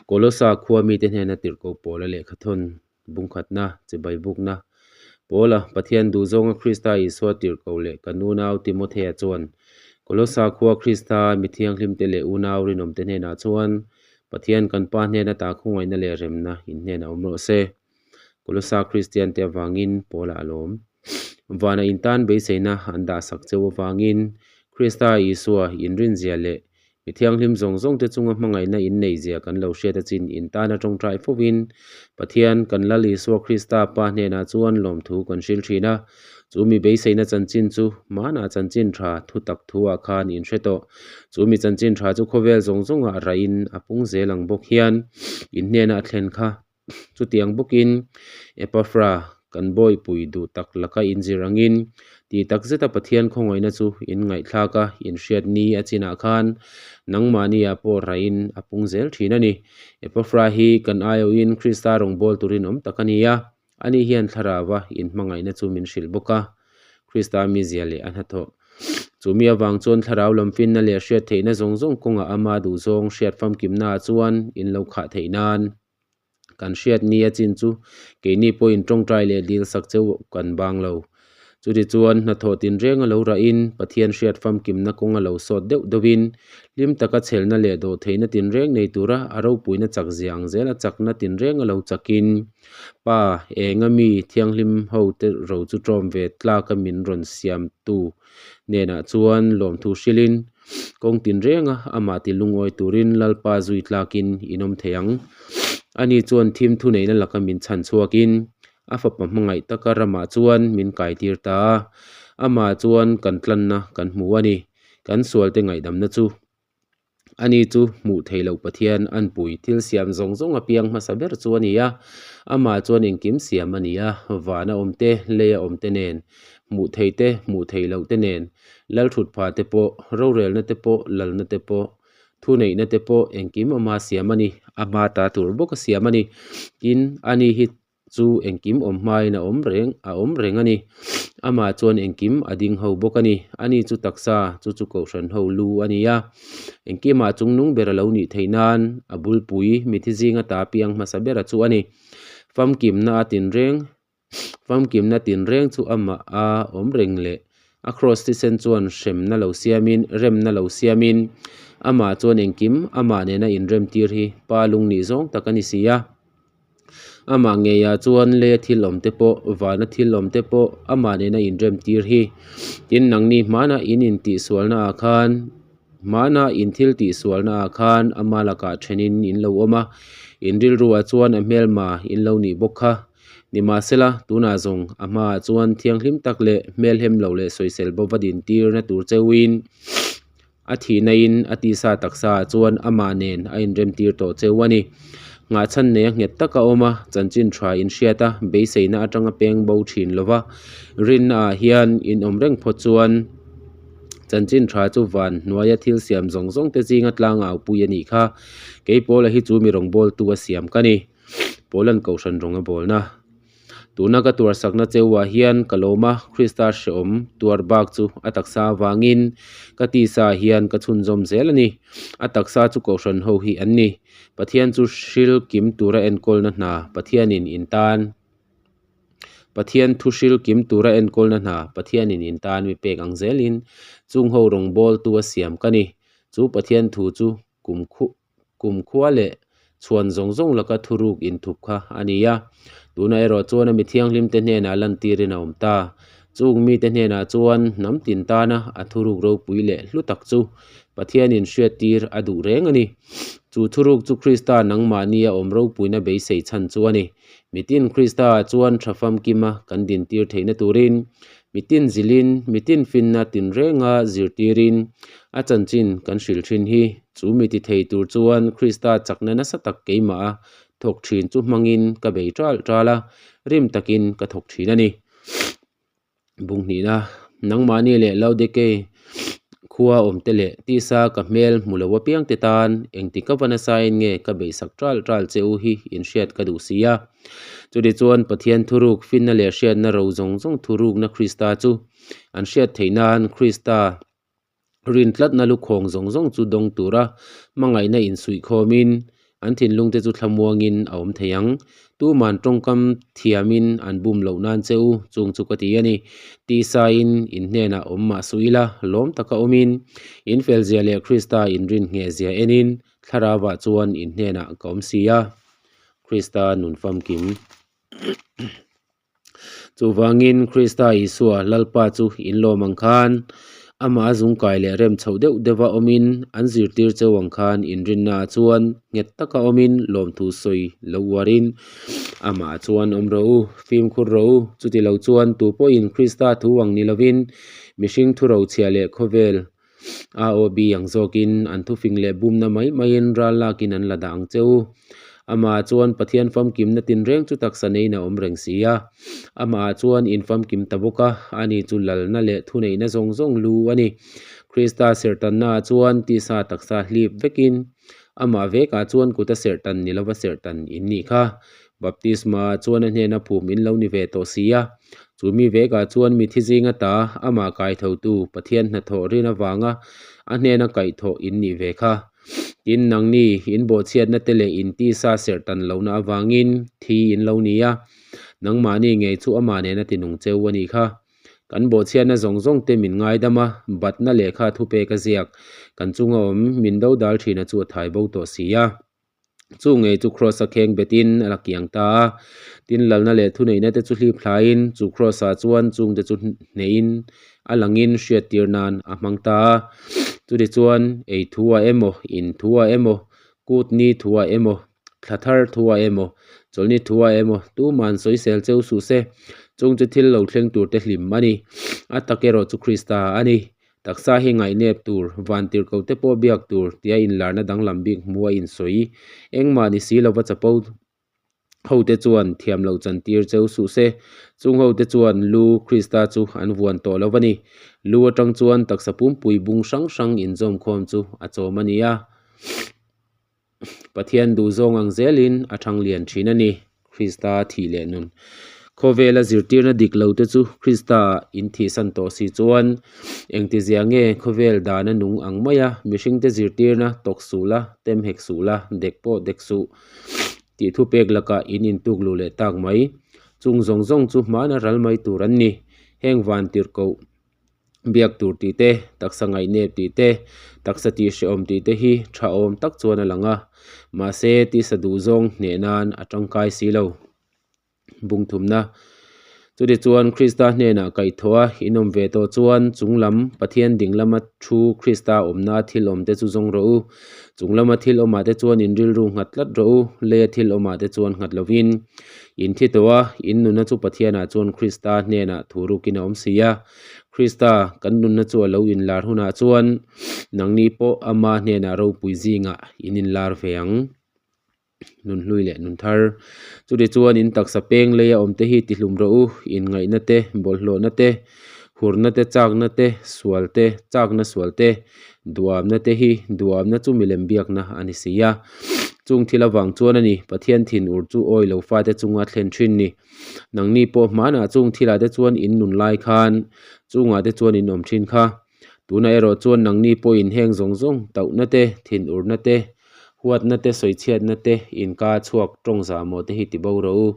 Kolosa khua mite hnena tirhkoh Paula lehkhathawn bungkhatna, chibai bukna, Paula, Pathian duhzawnga Krista Isua tirhkoh leh kan unau Timothea chuan Kolosa khua Krista mi thianghlimte leh unau rinawmte hnenah chuan Pathian kan Pa hnena ta khawngaihna leh remna in hnenah awm rawh se. Kolosa Kristiante avangin Paula a lawm. Vana intan beiseina an dahsak cheu avangin Krista Isua inrinzia leh Mi thianghlim zawng zawngte chunga hmangaihna in neihzia kan lo hriat achin in tana tawngtai fovin Pathian kan Lal Isua Krista Pa hnenah chuan lawmthu kan hrilh thin a. Chu mi beiseina chanchin chu hmanah chanchin tha thu tak thu ah khan in hre tawh. Chu mi chanchin tha chu khawvel zawng zawngah rahin a pung zel ang bawk hian in hnena a thlen kha. Chutiang bawkin Epaphra kan bawihpui duh tak laka inzir angin tih tak zeta Pathian khawngaihna chu in ngaihthlak a, in hriat ni a chinah khan nangmahniah pawh rahin a pung zel thin a ni. Epaphra hi kan aiawhin Krista rawngbâwl turin awm tak a ni a, ani hian thlarauva inhmangaihna chu min hrilh bawk a, Krista mizia leh a hnathawh. Chu mi avang chuan thlarau lam finna leh hriat theihna zawng zawng kawngah ama duhzawng hriat famkimnaah chuan in lo khah theih nan. Kan hriat ni a chin chu keini pawhin tawngtai leh dil sak cheu kan bang lo. Chuti chuan hnathawh tinreng a lo rahin Pathian hriat famkimna kawng a lo sawt deuh deuhin hlim taka chhelna leh dawhtheihna tinreng nei tura a ropuina chak zia ang zela chakna tinreng a lo chakin Pa enga mi thianghlim ho te ro chu ṭawm ve tlaka min rawn siamtu hnenah chuan lawmthu hrilhin kawng tinrenga amah ti lungawi turin Lalpa zui tlakin in awm thei ang. Ani chuan thim thuneihna laka min chhan chhuakin a fapa hmangaih taka ramah chuan min kaitir ta a, amah chuan kan tlanna kan hmu a ni, kan sualte ngaihdamna chu. Ani chu hmuh theih loh Pathian an pui thil siam zawng zawng a piang hmasa ber chu a ni a, amah chuan engkim siam a ni a, vana awm te, leia awm te nen, hmuh theih te, hmuh theih loh te nen, lalthutpha te pawh, rorelna te pawh, lalna te pawh, thuneihna te pawh engkim ama siam a ni, ama ta tur bawk a siam a ni. Tin, ani hi chu engkim awm hmain a awm reng a awm reng a ni. Amah chuan engkim a ding ho bawk a ni. Ani chu taksa chu chu kohhran ho lu a ni a. Engkimah chungnung ber a lo nih theih nan a bulpui mithi zinga ta piang hmasa bera chu a ni. Famkimna a tinreng famkimna tinreng chu amah a awm reng leh a kraws thisen chuan hremna lo siamin remna lo siamin amah chuan engkim amah nena inremtir hi pa lung nih zawng tak a ni si a. Amah ngeiah chuan leia thil awm te pawh, vana thil awm te pawh amah nena inrem tir hi. Tin, nangni hmana in intihsualna ah khan, hmana in thil tihsualna ah khan ama lakah thenin in lo awm a, in rilruah chuan a hmelma in lo nih bawk kha. Nimahsela, tunah zawng a hmaah chuan thianghlim tak leh hmelhem lo leh sawisel bawva dintirna tur cheuhin A thihnain a tisa taksaah chuan amah nen a inremtir tawh cheu a ni. Nghahchhan nei a nghet tak a awm a, chanchin tha inhriat a, beiseina atanga peng bo thin lo va, rinnaah hian in awm reng phawt chuan chanchin tha chu van hnuaia thil siam zawng zawng te zinga tlang aupui a nih kha. Kei Paula hi chu mi rawngbawltu a siam ka ni. Paula'n kohhran rawng a bawlna. Tuna ka tuarsakna cheuah hian ka lawm a, Krista hrehawm tuar bak chu a taksa avangin ka tisa hian ka chhunzawm zel a ni. A taksa chu kohhran ho hi an ni. Pathian chu hril kim tura enkawlna hna Pathianin in tan Pathian thu hril kim tura enkawlna hna Pathianin in tan mi pek ang zelin chung ho rawngbawltu a siam ka ni. Chu Pathian thu chu kum khuh Kumkhua leh chhuan zawng zawng laka thuruk inthup kha a ni a, tunah erawh chuan a mi thianghlimte hnenah lantirin a awm ta. Chung mite hnenah chuan hnam tin tana a thuruk ropui leh hlu tak chu Pathianin hriattir a duh reng a ni. Chu thuruk chu Krista nangmahnia awm ropuina beisei chhan chu a ni. Mitin Kristaah chuan tha famkima kan dintir theihna turin mitin zilin, mitin finna tinrenga zirtirin a chanchin kan hrilh thin hi. Chu mi ti thei tur chuan Krista chakna nasa tak keimah a thawk thin chu hmangin ka bei ṭal ṭal a, rim takin ka thawk thin a ni. Bunghnihna, Nangmahni leh Laodikei khua awmte leh tisa ka hmel hmu lo apiangte tan engti ka va nasain nge ka beihsak ṭal ṭal che u hi inhriat ka duh si a. Chutichuan Pathian thuruk finna leh hriatna ro zawng zawng thurukna Krista chu an hriat theih nan Krista Rin tlatna lukhawng zawng zawng chu dawng tura hmangaihna insuihkhawmin An thinlungte chu thlamuangin a awm thei ang. Tuman tawngkam thiamin an bum loh nan che u, chung chu ka ti a ni. Tisain in hnenah awm mah suh ila, lawm taka awmin, in felzia leh Krista inrin nghehzia enin Thlarauah chuan in hnenah ka awm si a, Krista nun famkim. Chuvangin Krista Isua Lalpa chu in lawm ang khan, amah a zungkai leh rem chhoh deuh deuha awmin an zirtir cheu ang khan inrinnaah chuan nghet taka awmin lawmthu sawi lo uarin amah chuan awm rawh u, fimkhur rawh u. Chuti lo chuan tupawhin Krista thu ang ni lovin mihring thurochhiah leh khawvel AOB ang zawkin an thufing leh bumna mai maiin ral lakin an la dah ang che u. Amah chuan Pathian famkimna tinreng chu taksa neiin a awm reng si a. Amah chuan in famkim ta bawk a, ani chu lalna leh thuneihna zawng zawng lu a ni. Krista serhtannaah chuan tisa taksa hlip vekin amah vekah chuan kuta serhtan ni lova serhtan in nih kha. Baptisma chuan a hnena phum in lo ni ve tawh si a, chu mi vekah chuan mithi zinga ta amah kaithotu Pathian hnathawh rin avanga a hnena kaihthawh in nih ve kha. Tin, nangni in bawhchhiatna te leh in tisa serh tan lohna avangin thi in lo ni a, nangmahni ngei chu amah nena tinung cheu a nih kha. Kan bawhchhiatna zawng zawng te min ngaidam a, batna lehkha thupek a ziak, kan chunga awm min dodal thina chu a thai bo tawh si a. Chu ngei chu Kraws-a kheng betin a la kiang ta a, tin lalna leh thuneihna te chu hlip thlaiin chu Kraws-ah chuan chungte chu hneihin a langin hriattir nan a hmang ta a. Chutichuan ei thuah emaw, in thuah emaw, kut ni thuah emaw, thla thar thuah emaw, chawlhni thuah emaw tuman sawisel cheu suh se, chung chu thil lo thleng tur te hlim a ni. A tak erawh chu Krista a ni. Taksa hi ngaihnep tur, vantirhko te pawh biak tur tia inlarna danglam bik hmu a insawi. Engmah ni si lova chapo ho te chuan thiam loh chantir cheu suh se. Chung ho te chuan lu Krista chu an vuan tawh lo a ni. Lu atang chuan taksa pumpui bung hrang hrang inzawmkhawm chu a chawm a ni a. Pathian duhzawng ang zelin a thang lian thin a ni, Krista thih leh nun. Khawvela zirtirna dik lo te chu Krista in thihsan tawh si chuan engtizia nge khawvel dana nung ang maia mihringte zirtirna tawk suh la, tem hek suh la, dek pawh dek suh tih thupek lakah in intuk luh leh tak mai. Chung zawng zawng chu hmana ral mai tur an ni. Heng vantirhkoh. Biak tur tih te, taksa ngaihnep tih te, taksa tih hrehawm tih te hi tha awm tak chuan a lang a, mahse tisa duhzawng hneh nan a tangkai si lo. Bung thumna Chuti chuan Krista hnenah kaihthawh a inawm ve tawh chuan chung lam Pathian ding lama thu Krista awmna thil awm te chu zawng rawh u. Chung lama thil awmah te chuan in rilru nghat tlat rawh u, leia thil awmah te chuan nghat lovin. In thi tawh a, in nunna chu Pathianah chuan Krista hnenah thu rukin a awm si a. Krista, kan nunna chu a lo inlar hunah chuan nangni pawh ama hnenah ropui zingah in inlar ve ang. Nun hlui leh nun thar. Chuti chuan in taksa peng leia awmte hi tihlum rawh u, inngaihna te, bawlhhlawhna te, hurna te, chakna te, sual te, chakna sual te, duamna te hi duamna chu milem biakna a ni si a. Chung thil avang chuan a ni, Pathian thinur chu awi lo fate chunga thlen thin ni. Nangni pawh hmanah chung thilah te chuan in nun lai khan chungah te chuan in awm thin kha. Tunah erawh chuan nangni pawhin heng zawng zawng tauhna te, thinurna te, huatna te, sawichhiatna te, inka chhuak tawng zahmawh te hi ti bo rawh u.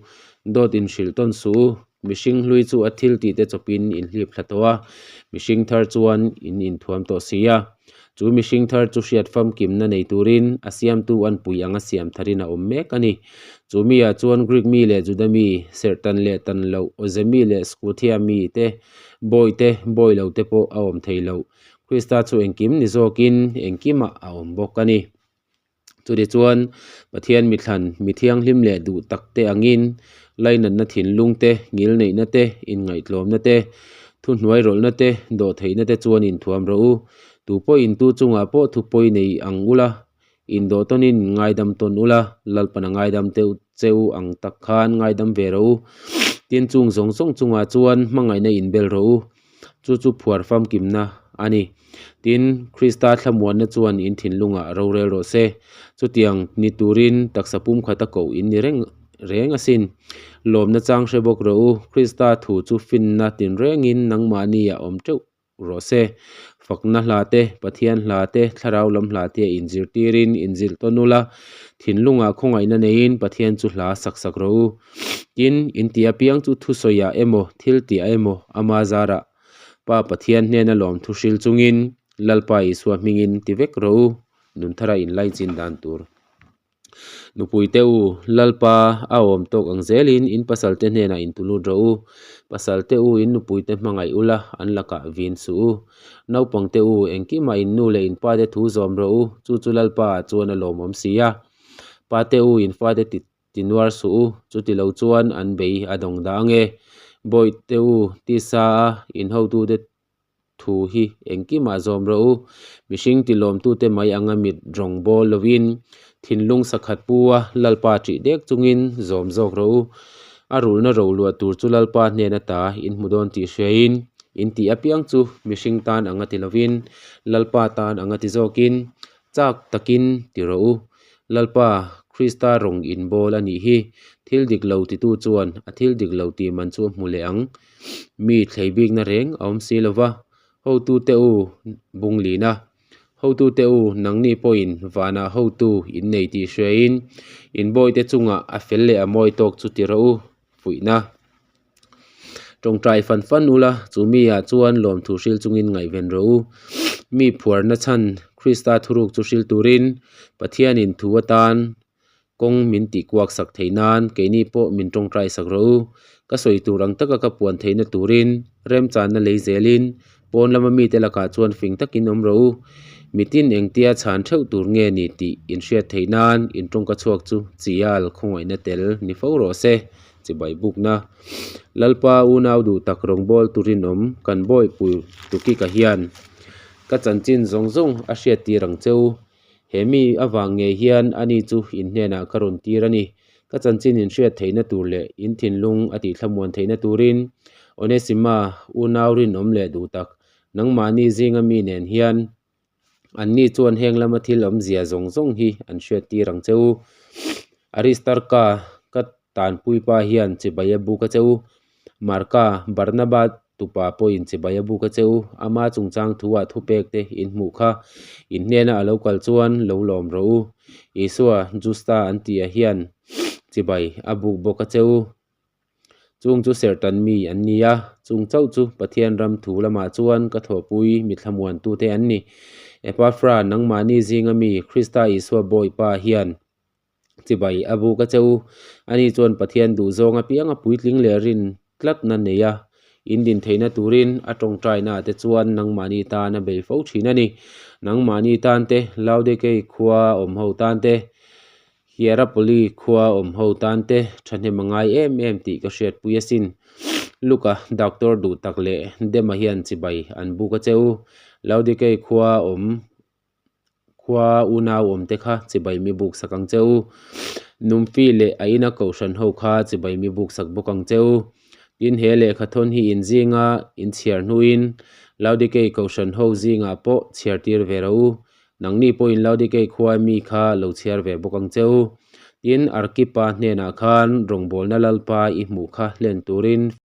Dawt inhrilh tawn suh u. Mihring hlui chu a thil tih te chawpin in hlip thla tawh a, mihring thar chuan in inthuam tawh si a. Chu mihring thar chu hriat famkimna nei turin a siamtu anpui anga siam tharin a awm mek a ni. Chu miah chuan Greek mi leh Juda mi, serhtan leh tan loh, Awze mi leh Skuthia mi te, bawi te, bawi lo te pawh a awm thei lo. Krista chu engkim ni zawkin engkimah a awm bawk a ni. Chutichuan, Pathian mithlan, mi thianghlim leh duh tak te angin lainatna thinlung te, ngilneihna te, inngaihtlawmna te, thuhnuai rawlhna te, dawhtheihna te chuan inthuam rawh u. Tu pawh intu chungah pawh thu pawi nei ang ula, indawh tawnin ngaidam tawn ula, Lalpan a ngaidam teuh che u ang tak khan ngaidam ve rawh u. Tin, chung zawng zawng chungah chuan hmangaihna inbel rawh u. Chu chu phuar famkimna a ni. Tin, Krista thlamuanna chuan in thinlungah rorel rawh se. Chutiang ni turin taksa pumkhata koh in ni reng reng asin. Lawmna chang hre bawk rawh u. Krista thu chu finna tinrengin nangmahni a awm teuh rawh se. Fakna hla te, Pathian hla te, thlarau lam hla te a inzirtirin inzilh tawn ula, thinlungah khawngaihna neiin Pathian chu hla sak sak rawh u. Tin, inti apiang chu thusawiah emaw, thil tihah emaw ama zarah Pa Pathian hnena lawmthu hril chungin Lalpa Isua hmingin ti vek rawh u, nunthara inlaichin dan tur. Nupuite u, Lalpa a awm tawk ang zelin in pasalte hnenah intulut rawh u. Pasalte u, in nupuite hmangaih ula, an lakah vin suh u. Naupangte u, engkimah in nu leh in pate thu zawm rawh u, chu chu Lalpa ah chuan a lawmawm si a. Pate u, in fate ti tinuar suh u, chuti lo chuan an bei a dawng dah ange. Bawihte u, tisa a in hotute thu hi engkimah zawm rawh u. Mihring tilawmtute mai anga mit rawng bawl lovin thinlung sakhat pu a Lalpa ṭih dek chungin zawm zawk rawh u. A rulna roluah tur chu Lalpa hnen ata in hmu dawn tih hriain in tih apiang chu mihring tan anga ti lovin Lalpa tan anga ti zawkin chak takin ti rawh u. Lalpa, Krista rawng in bawl a nih hi. Thil dik lo titu chuan a thil dik lo tih man chu a hmu leh ang. Mi thlei bikna reng a awm si lo va, Hotute u Bunglina, Hotute u nangni pawhin vanah hotu in nei tih hriain in bawite chungah a fel leh a mawi tawk chu ti rawh u, fuihna. Tawngtai fan fan ula, chu mi ah chuan lawmthu hril chungin ngaihven rawh u. Mi phuarna chhan Krista thuruk chu hril turin Pathianin thu atan kawng min tih kuak sak theih nan keini pawh min tawngtai sak rawh u. Ka sawi tur ang taka ka puan theihna turin remchanna lei zelin pawn lama mite lakah chuan fing takin awm rawh u. Mitin engtia chhan theuh tur nge ni tih inhriat theih nan in tawngka chhuak chu chial khawngaihna tel ni fo rawh se. Chibai bukna Lalpa unau duh tak rawngbawltu rinawm kan bawihpui Tukika hian ka chanchin zawng zawng a hriat tir ang che u. He mi avang ngei hian ani chu in hnenah ka rawn tir a ni. Ka chanchin in hriat theihna tur leh in thinlung a tihthlamuan theihna turin Onesima unau rinawm leh duh tak nangmahni zinga mi nen hian Anni chuan heng lama thil awmzia zawng zawng hi an hriat tir ang che u. Aristarka ka tanpuipa hian chibai a buk a che u. Marka, Barnaba tupa pawhin chibai a buk a che u. Ama chungchang thuah thupek te in hmuh kha in hnena a lo kal chuan lo lawm rawh u. Isua, Justa an tihah hian chibai a buk bawk a che u. Chung chu serhtan mi an ni a, chung chauh chu Pathian ram thu lamah chuan ka thawhpui mi thlamuantute an ni. Epafra, nangmahni zinga mi Krista Isua Bawipa hian chibai a buk a che u. Ani chuan Pathian duhzawng apianga puitling leh rin tlatna nei a, in din theihna turin a tawngtainaah te chuan nangmahni tan a bei fo thin a ni. Nangmahni tan te, Laodikei khua awm ho tan te, Hierapoli khua awm ho tan te thahnem a ngai em em tih ka hriatpui asin. Luka doctor duh tak leh Dema hian chibai an buk a che u. Laodikei khua awm khua unau awm te kha chibai mi buk sak ang che u. Numfi leh a ina kohhran ho kha chibai mi buk sak bawk ang che u. Tin he lehkha thawn hi in zinga in chhiar hnuin Laodikei kohhran ho zingah pawh chhiar tir ve rawh u. Nangni pawhin Laodikei khua mi kha lo chhiar ve bawk ang che u. Tin, Arkipa hnenah khan rawngbawlna Lalpa i hmuh kha hlen turin.